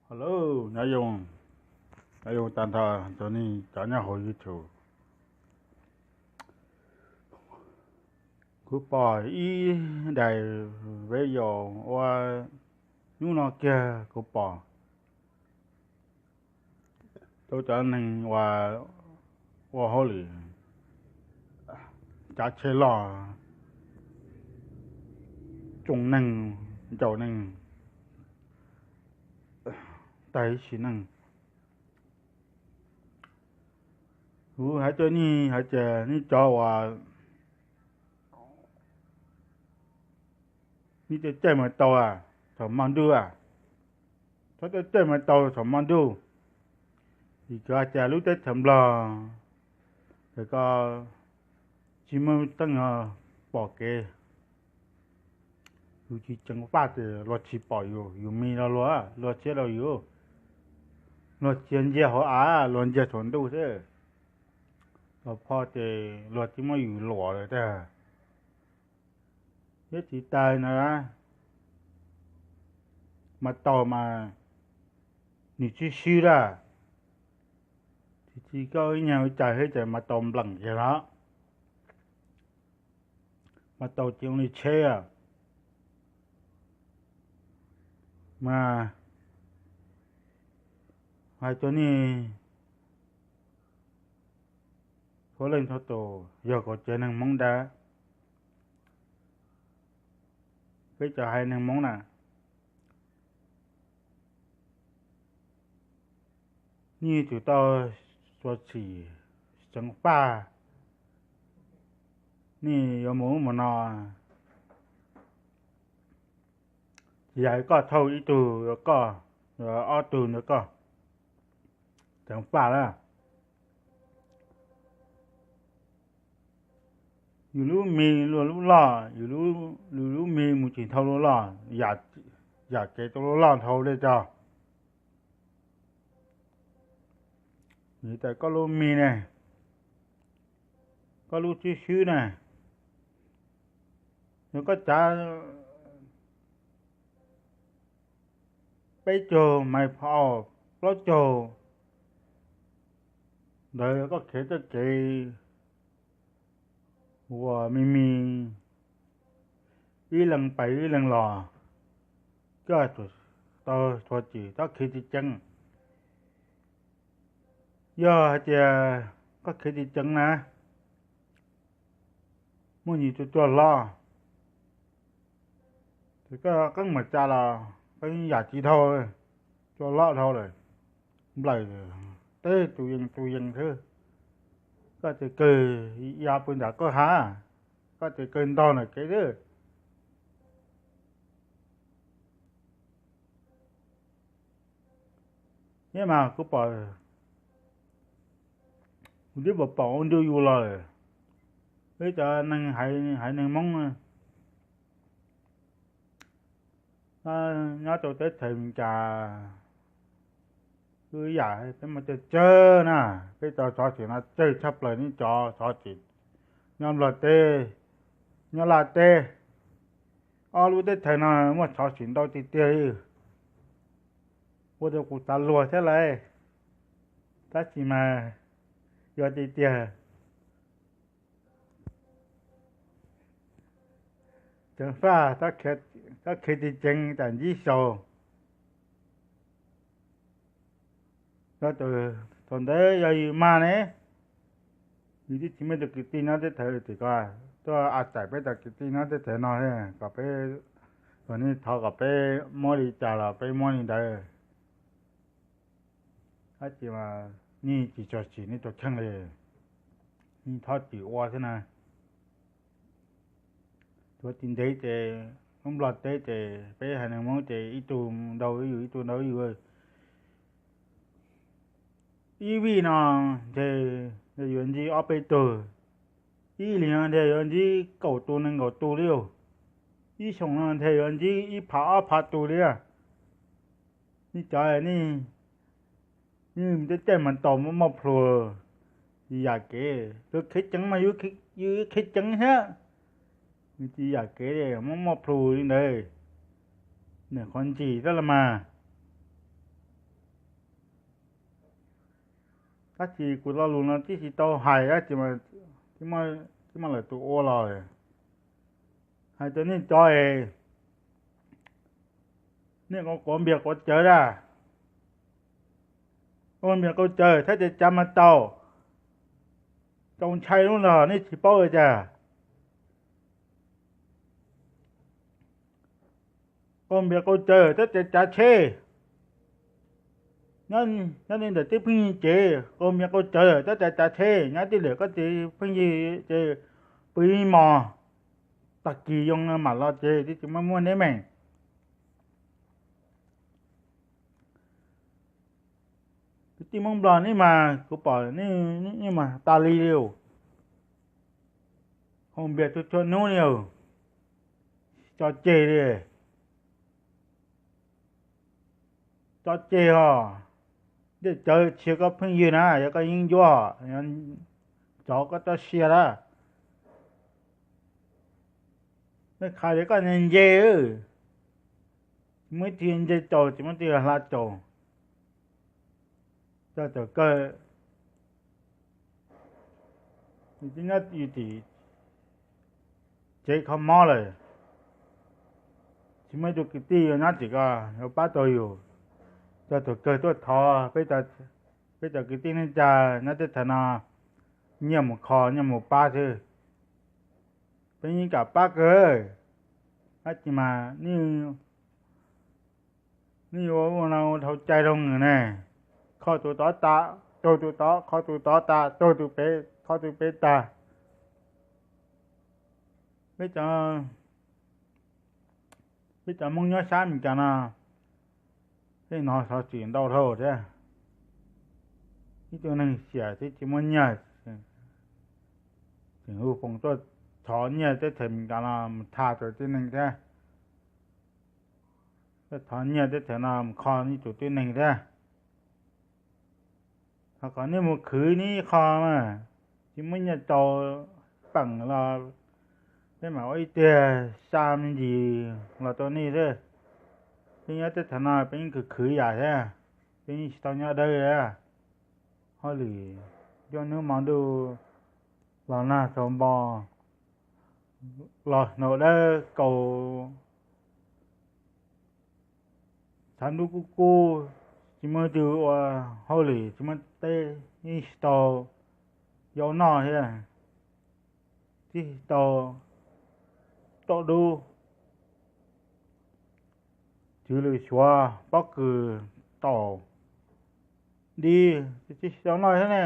Hello, nyob zoo, nyob zoo tag nrho cov nej cov nyob hauv YouTube. Kuv pom ib daim video ua, hnub no kiag kuv pom rau cov neeg uas ua hauj lwm cav tsheb loj, tsoom neeg, ntsaum neeg, tag ib sim neej. Kuv hais rau nej hais tias nej cov uas nej caij caij mas tau thaum hmo ntuj, txhob caij caij mas tau thaum hmo ntuj. Vim kuv hais tias lub teb chaws Nplog ces koj tsis muaj teeb pom kev, yus tsis ceev faj ces luag tsis pom yus, yus me los luag, luag txhiab rau yus, luag tsis ntsia hauv av, luag ntsia saum ntuj xwb. Thaum pom ces luag tsis muab yus luam lawm tiag. Thiab tsis tas no, mas tau mas nws tsis swb lawm. Tsis tsis koj ib nyuag ua cas thiab ces mas tau npleem kiag los, mas tau ces ua li tsheb mas hais rau nej txhua leej txhua tus, yog kuv tsev neeg Hmoob ntawd, peb cov haiv neeg Hmoob na, nej yuav tsum tau txuas txim ceev faj. Nej yuav mus ub mus no, tsis yog koj thauj ib tug yuav koj, ob tug yuav koj, ceev faj lawm. Yus lub me luag lub loj, yus lub me mus tsis dhau luag loj, yam kev tau luag loj dhau li tso. Yus tas koj lub me ne, koj lub tsib swb ne, yog koj tsav peb caug mais phau, plaub caug ntawd koj khiav txoj kev uas me me ib leeg pais ib leeg los, koj tau txuas txim txhob khiav tsis ceev. Yog hais tias koj khiav tsis ceev na, muaj nim tus cua hlob, ces koj qeeb mas tsa los koj yeej yam tsis dhau, cua hlob dhau lawm, nplawm teb tus yees tus yees xwb. Koj ces kawg ya pw nram koj hav, koj ces kawg ntog nram kev xwb. Thiab mas kuv pom, kuv twb pom pom ua ntu yus los lawm, peb cov neeg haiv neeg Hmoob nyob rau teb chaws Amelikas, ib yam peb muaj tsawg tsawg na, peb cov xov xwm no tsawg tshaj plaws nej cov xov xwm nyob Nplog teb, nyob Laj teb, ob lub teb chaws no muaj xov xwm ntau tiag tiag li. Ua rau kuv xav luag thiab lauj, tab sis mas yog tiag tiag ceev faj, txhob khiav tsis ceev tas ntsib sau. Yog tus, thaum ntawd yog yus mag ne, yus twb tsis muaj tus kwv tij nyob teb chaws tim ko, tuaj a txais peb cov kwv tij nyob teb chaws no, kom peb, kom nej thov kom peb muab li cas los peb muab li ntawd. Tab sis mas nej tsis tshua tsim nej tus kheej li, nej thov txim ua xwb na. Tuav tsis ntev ces lub Nplog teb ces peb haiv neeg Hmoob ces ib tug ntau ib yus, ib tug ntau ib yus. Ib vij no ntshe yuav ntsib ob peb tug, ib hlis no ntshe yuav ntsib kaum tus nees nkaum tus li os. Ib xyoos no ntshe yuav ntsib ib phav ob phav tus li. Nej cov nej, nej caij mas tau muaj plhus, tsis yam kev, tus khiav ceev mas yus khiav ceev thiab, tsis yam kev muaj muaj plhus li ntawd. Nim qhov ntsis xwb los mas, Tab sis kuv lo lus no tib si tau hais, tab sis mas lawv tus ua los hais tias nej cov es nej quav npias quav cawv dab, quav npias quav cawv thiab cav cav mas taus, txaus ntshai lub no nej tsis paub li cas. Quav npias quav cawv thiab cav cav tsheb, nyob li ntawm tib pheej yig ces quav npias quav cawv thiab cav cav tsheb, nyob tib lwm koj tib pheej yig ces pw ib hmos, tag kis yoo mam los ces tib tsis muaj muaj neb meem. Kwv tij Hmoob Nplog nej mas kuv pom nej mas tas li li, quav npias txhua txhua hnub li, tso tseg li, tso tseg os. Dej cawv tsis yog koj pheej yig na, yog koj yeeb ncuab, cov koj txoj sia lawm. Nej qhia li koj nce nce, tsis muaj ib tug nce tsaus, tsis muaj ib tug hla tsaus. Coj txawm kawg, nyob tim tsev kho mob lawm, tsis muaj ib tug kwv tij yuav nyob tim ko yuav pab tau yus. Coj txawm kawg tuaj thov peb cov kwv tij neej tsa nyob teb chaws no nyiaj mus kho nyiaj mus pab xwb. Peb yeej kam pab kawg, tab sis mas nej yuav ua no ua dhau cai rau nws ne. Kho tus tod tas, raug tus tod, kho tus tod tas, raug tus pem, kho tus pem tas. Peb cov, peb cov Hmoob nyob sab Meskas no, peb hnov xov xwm ntau dhau thiab. Ib tug neeg xiam thiab tsis muaj nyiaj, tseem hu foos tuaj thov nyiaj teb chaws Meskas no mus tha rau tib neeg thiab. Tuaj thov nyiaj teb chaws no mus kho ib tug tib neeg thiab. Thov kom nej mus khwv neb ib qho mas, tsis muaj nyiaj tau peem los, peb mam ua ib tiag xa me ntsis los rau nej xwb. Peb nyob teb chaws no peb yeej khwv khwv yam thiab, peb yeej tsis tau nyob dawb. Hauj lwm, nruab hnub hmo ntuj los nag tsaus npo, los hnaus dawb kaus, tshav ntuj kub kub, tsis muaj leej twg ua hauj lwm, tsis muaj teb, yeej tsis tau yuav noj thiab, tsis tau toj dub, tswv lws suav pob kws taus dib, tsis tau noj thiab ne.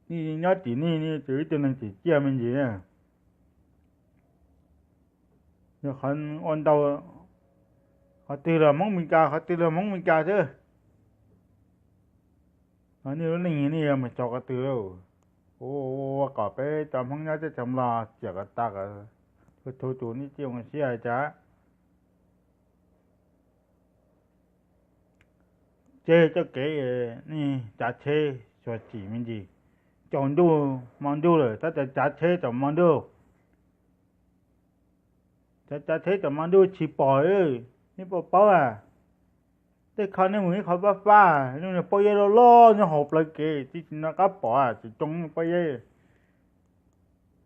Nej nyob tim nej, nej tsuas ib tug neeg tsim ciaj me ntsis. Yog qhov ua ntau, qhov twg los Hmoob Meskas, qhov twg los Hmoob Meskas xwb. Nej lub neej nej yuav mus txog qhov twg lauj? Ua kom peb cov Hmoob nyob teb chaws Nplog tsiam kom tas kom, txhua txhua tus nej tsis zoo siab cas. Tseg txoj kev nej cav tsheb xyuam xim me ntsis, tsaus ntuj hmo ntuj lawm tab tom cav tsheb tom hmo ntuj. Cav cav tsheb tom hmo ntuj tsis pom, nej puas paub a? Tej kho nej mus ib qho fab fab, nej pob zeb loj loj nyob hauv plawv kev tib si no qab pom tsis coob pob zeb.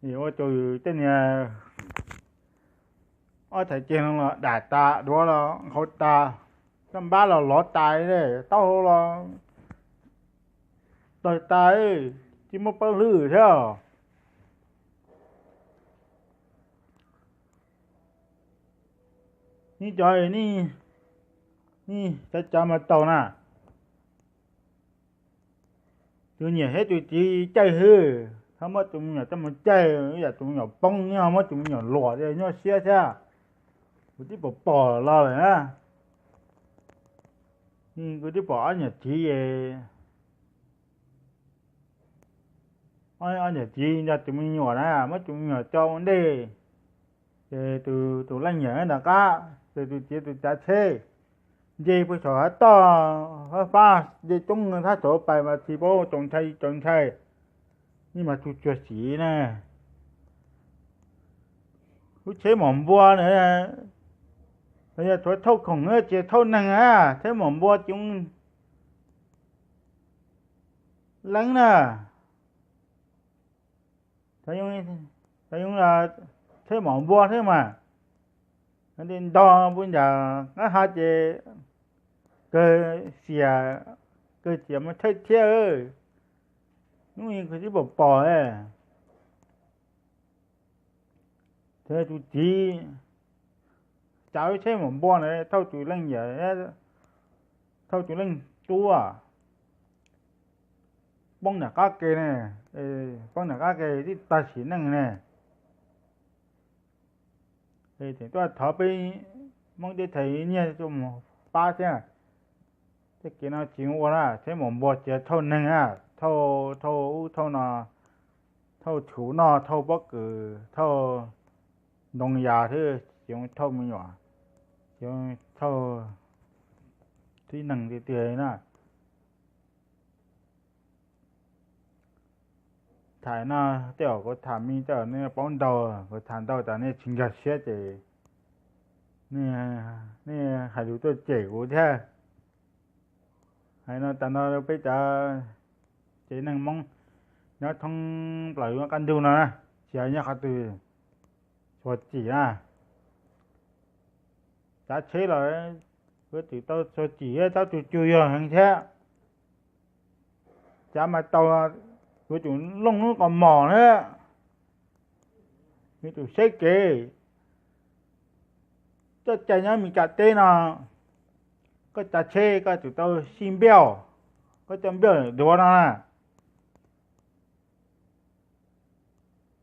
Ua rau tej niag ob thaiv ceg no los dam tas, duav los nqhau tas, caj npab los lov tas, taub hau los tawg tas, tsis muaj pawb hlwb thiab. Nej cov, nej cav cav mas taus na. Tus niam thiab tus txiv caij xwb, txhob muab tus me nyuam coj mus caij, ib yam tus me nyuam poob, nej ho muab tus me nyuam luam, nyuaj siab thiab. Kuv twb pom pom los lawm na. Kuv twb pom ob niam txiv, ob niam txiv nrog tus me nyuam na, muab tus me nyuam tso ua ntej, ces tus leej niam nram qab, ces tus txiv tus cav tsheb nce puag saum hav toj, fab fab nce coob thab saum pais mas tsis paub txaus ntshai txaus ntshai. Nej mas txuj tsuag sim na. Lub tsheb mom npua na, yog tsuav thauj khoom tsis thauj neeg na, tsheb mom npua ces, leeb na, thaum yoov tsheb mom npua thiab mas, ntog pub ncas qab hav ces kawg xiam, kawg xiam mas tshawb thiab. Hnub i kawg tib pom pom thiab tus txiv tsav tsheb mom npua na thauj tus leej yam, thauj tus leej tub, poob nram qab ke ne, poob nram qab ke tib tag sim neej ne. Tseem tuaj thov peb Hmoob teb chaws nyiaj tuaj mus pab thiab. Tej kev no tsis ua na, tsheb mom npua tsis thauj neeg na, thauj, thauj ub thauj no, thauj tshum noj, thauj pob kws, thauj ntoo yas thiab, tsis thauj me nyuam, tsis thauj tib neeg tiag tiag na. Tham no tej zaum kuv tham me tej zaum nej paub ntau, kuv tham ntau tas nej tsis nkag siab ces nej hais lus tuaj cem kuv thiab. Hais no tas no peb cov tsev neeg Hmoob nyob thoob plaws lub qab ntuj no na, tsis hais nyob qhov twg, txuas txim na. Tsav tsheb los yuav tsum tau txuas txim thiab, txhob tsuj tsuag yog heev thiab. Tsav mas tau, yuav tsum looj lub qhov mos na, yuav tsum saib kev. Txoj cai nyob Mes Kas teb no, koj tsav tsheb koj tsum tau sij npiaj, koj coj npiaj duav no na.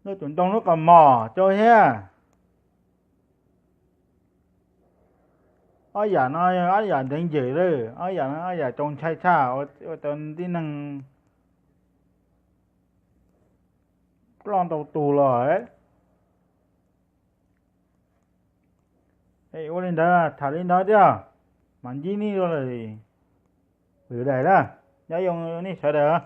Yuav tsum ntoo lub qhov mos rau thiab. Ob yam no yog ob yam ntev ncwm lawm, ob yam no ob yam txaus ntshai tshaj ua tau tib neeg ploj ntau tus los. Ua li ntawd tham li ntawd thiab, mam ntsib nej dua lwm daim na. Nyob zoo nej sawv daws.